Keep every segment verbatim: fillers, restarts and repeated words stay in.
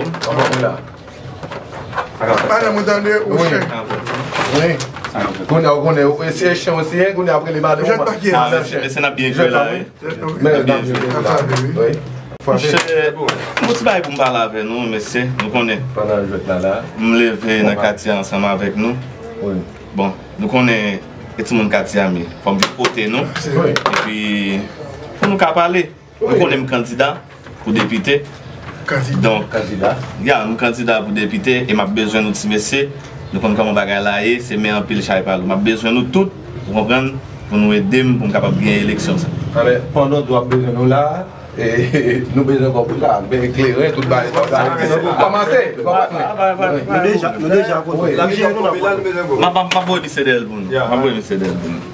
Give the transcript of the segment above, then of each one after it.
Anfòm wi la. Madanm, ou tande, ou chen. Wi. Kounye a, ou konnen, ou, si e chen ou si ye, kounye a, ap rele madanm ou. Jwèt pa ki ye. Ah, mesye, mesye, n ap byen jwe la, wi. N ap byen jwe. Wi. Monchè, m gon ti bagay pou m pale avè nou, mesye, nou konnen. Pandan jwèt la, la. M leve nan katye ansanm avèk nou. Wi. Bon, nou konnen e timoun katye a m ye. Fò m vin kote nou. Wi. Epi, pou nou ka pale. Nou konnen m kandida pou depite. Kandida. Donk, kandida. Ya, m kandida pou depite e m ap bezwen nou ti mesye. Nou konn kòman bagay la ye, se men anpil chay pa lou. M ap bezwen nou tout, ou konprann, pou nou ede m, pou m kapab genyen eleksyon sa. Anben, pandan w ap bezwen nou la, e, nou bezwen kòb wi la, men kleren, tout bagay sa. Kòmanse, kòmanse. Nou deja, nou deja konn. L ap jere nou nan. M ap, m ap voye misye dèyè l pou nou. M ap voye misye dèyè l pou nou.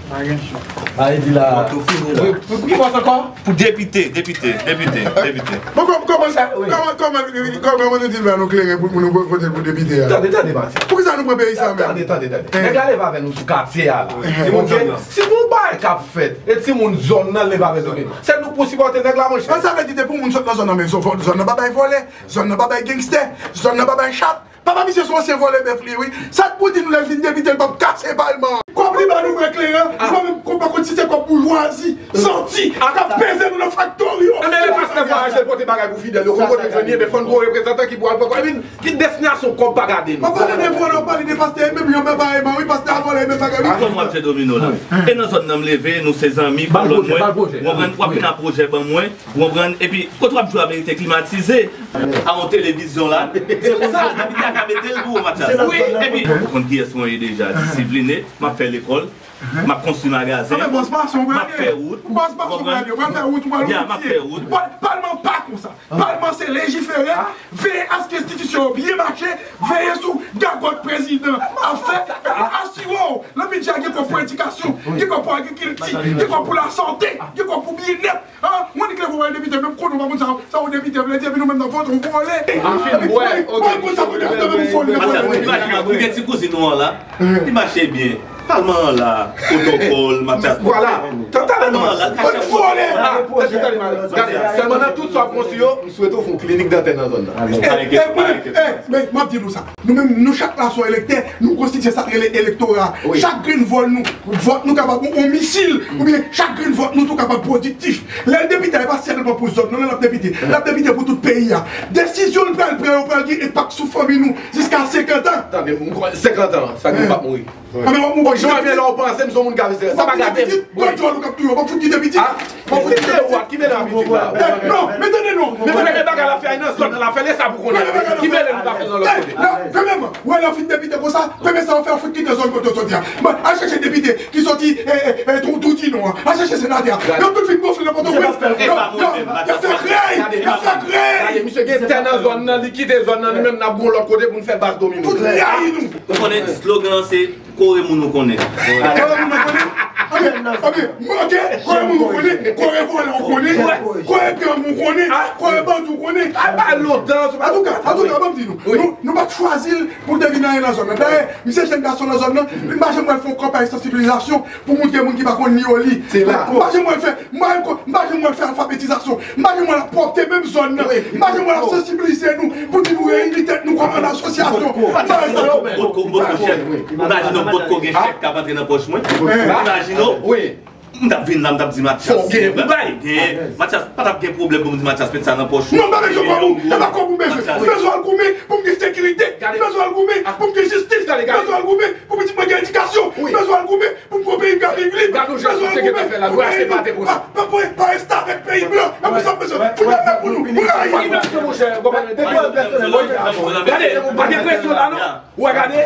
Pa gen chans. Sa vle di la. Pou, pou, pou ki pòs ankò? Pou depite, depite, depite, depite. Bon, kòm, kòman, kòman, kòman, kòman nou di l ba nou kleren pou, pou nou vote l pou depite a? Tande, tande, Mati. Poukisa nou pran peyi sa menm? Tande, tande, tande. Nèg la leve avè nou sou katye a la. Ok? Si gon bagay k ap fèt, e timoun zòn nan leve avè nou, se nou pou sipòte nèg la, monchè. Sa vle di depi yon moun sot nan zòn nan, men zòn nan pa bay vòlè, zòn nan pa bay gangstè, zòn nan pa bay chat. Papa misye se yon ansyen vòlè bèf li ye wi. Sa k pou di nou lè l vin depite l p ap kase palman an? Kòb li ba nou mwen kleren, nou pa menm konn pa konn si se kòb boujwazi, santi, k ap peze nou nan faktori yo. Ebyen lè pastè vwayaje l pote bagay pou fidèl yo, konn kote l jwenn li, ebyen fò n gen yon reprezantan ki pou al pran kòb. Ebyen ki destinasyon kòb pa gade nou? Ou pale de vòlè, ou pale de pastè, e menm jan pareman wi, pastè a vòlè, e menn bagay wi. Kòman w ap jwe domino la? E nan zòn nan m leve, nou se zanmi, kolòn mwen, w ap vin ak pwojè ban mwen. Ou konprann? Epi, kote w ap jwe a menm te klimatize a yon televizyon la. Se pou sa, depite a ka mete l pou ou, Mathias. Wi, epi, ou konn kiyès mwen ye deja, disipline, m ap fè lekòl, m ap konstwi magazen, m ap fè wout, ou konprann? Ya, m ap fè wout. Palman pa konsa. Palman se lejifere, veye aske enstitisyon yo byen mache, veye sou gagòt prezidan ap fè, epi asire w, nan bidjè a gen kòb pou edikasyon, gen kòb pou agrikilti, gen kòb pou lasante, gen kòb pou byennèt. Ah, ou annik leve w al depite, menm konnen w pa konn sa, sa yon depite vle di, epi nou menm n ap vote yon vòlè. Epi ou konn sa yon depite vle pou fò li. Ou gen ti kouzin ou an la, li mache byen. Palman an la, pwotokòl, Mathias. Vwala. Palman an la, li mache. Vòlè. Gade, sèlman nan tout sa w ap konstwi yo, m swete w fè yon klinik dantè nan zòn nan. Eh, eh, men, men, m ap di nou sa. Nou menm, nou chak la se yon elektè, nou konstitye sa k rele elektora. Chak grenn vòl nou, vòt nou kapab yon, yon misil, oubyen chak grenn vòt nou tou kapab pwodiktif. Lè l depite a, e pa sèlman pou zòn nan, lè l ap depite, l ap depite pou tout peyi a. Desizyon l pral pran yo pral gen enpak sou fanmi nou jiska senkant an. Tande, m kwè senkant an, sa k di m p ap mouri. Anben w ap mouri. Jan w ap panse m se yon moun k ap vize, sa pa gade m. Wi. Ou ap fout kite pitit. Ki mele w ak pitit la? Eh, non, men tande non. Men tande men bagay l ap fè a nan zòn nan, l ap fè l e sa pou konnen. Ki mele nou ka fè nan lòt kote? Kanmenm, wè lè w fin depite konsa, premye sa w fè, w fout kite zòn kote w soti a. Bon, al chèche depite ki soti, eh, eh, eh, Trou, Trou di Nò an. Al chèche senatè a. Yo tout fin gonfle nan Pòtoprens. Y ap fè krèy, y ap fè krèy. Gade, misye gen tè nan zòn nan, li kite zòn nan, li menm n ap gon lòt kote pou n fè baz domino. Fout rayi nou. Ou konnen slogan an se Kore moun ou konnen. Kore moun ou konnen? Ok, ok, kore moun ou konnen, kore vòlè ou konnen, kore gang ou konnen, kore bandi ou konnen. Antouka, antouka, ban m di nou, nou, nou pa t chwazi l pou l te vin anyen nan zòn nan. Dayè, misye jèn gason nan zòn nan, m pa janm wè l fè yon kanpay sansibilizasyon pou moun, gen moun ki pa konn li yo li. M pa janm wè l fè M pa janm, m pa janm wè l fè alfabetizasyon. M pa janm wè l ap pwòpte menm zòn nan. M pa janm wè l ap sansibilize nou pou di nou reyini tèt nou kòm an asosyasyon. M pa wè sa. Potko, potko, chèf. Imajine w potko gen chèk k ap antre nan pòch mwen. Imajine w. M t ap vin la, m t ap di Mathias, fò w gen pou bay. Gen. Mathias, pa t ap gen pwoblèm pou m di Mathias met sa nan pòch ou. Non, m pa bezwen kòb ou. E pa kòb ou m bezwen. M bezwen al goumen pou m gen sekirite. M bezwen al goumen pou m gen jistis. M bezwen al goumen pou pitit mwen gen edikasyon. M bezwen al goumen Pou m gon peyi m ka viv lib. Gade yon jan misye gentan fè la, dwe achte pate konsa. Pa, pa, pa restavèk peyi blan. Nan pou sa m bezwen. Fout la mè pou nou. Pou rayi nou. Gade, pa gen presyon la non. Ou wè gade,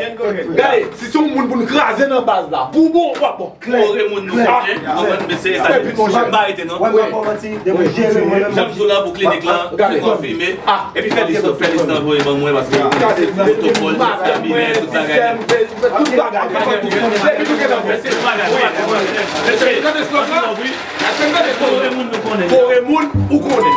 gade, si se yon moun pou n kraze nan baz la, pou bon, w ap bon. Kore moun nou konnen, konprann, mesye, sa m pa rete non. Jan m di w la pou klinik la, se konfime. Epi fè lis, fè lis lan voye ban mwen, paske pwotokòl, kabinè, tout bagay. Tout bagay. Epi nou gen nan pwès. Mesye, mesye, mesye, tande slogan? Èske n tande slogan? Kore moun ou konnen.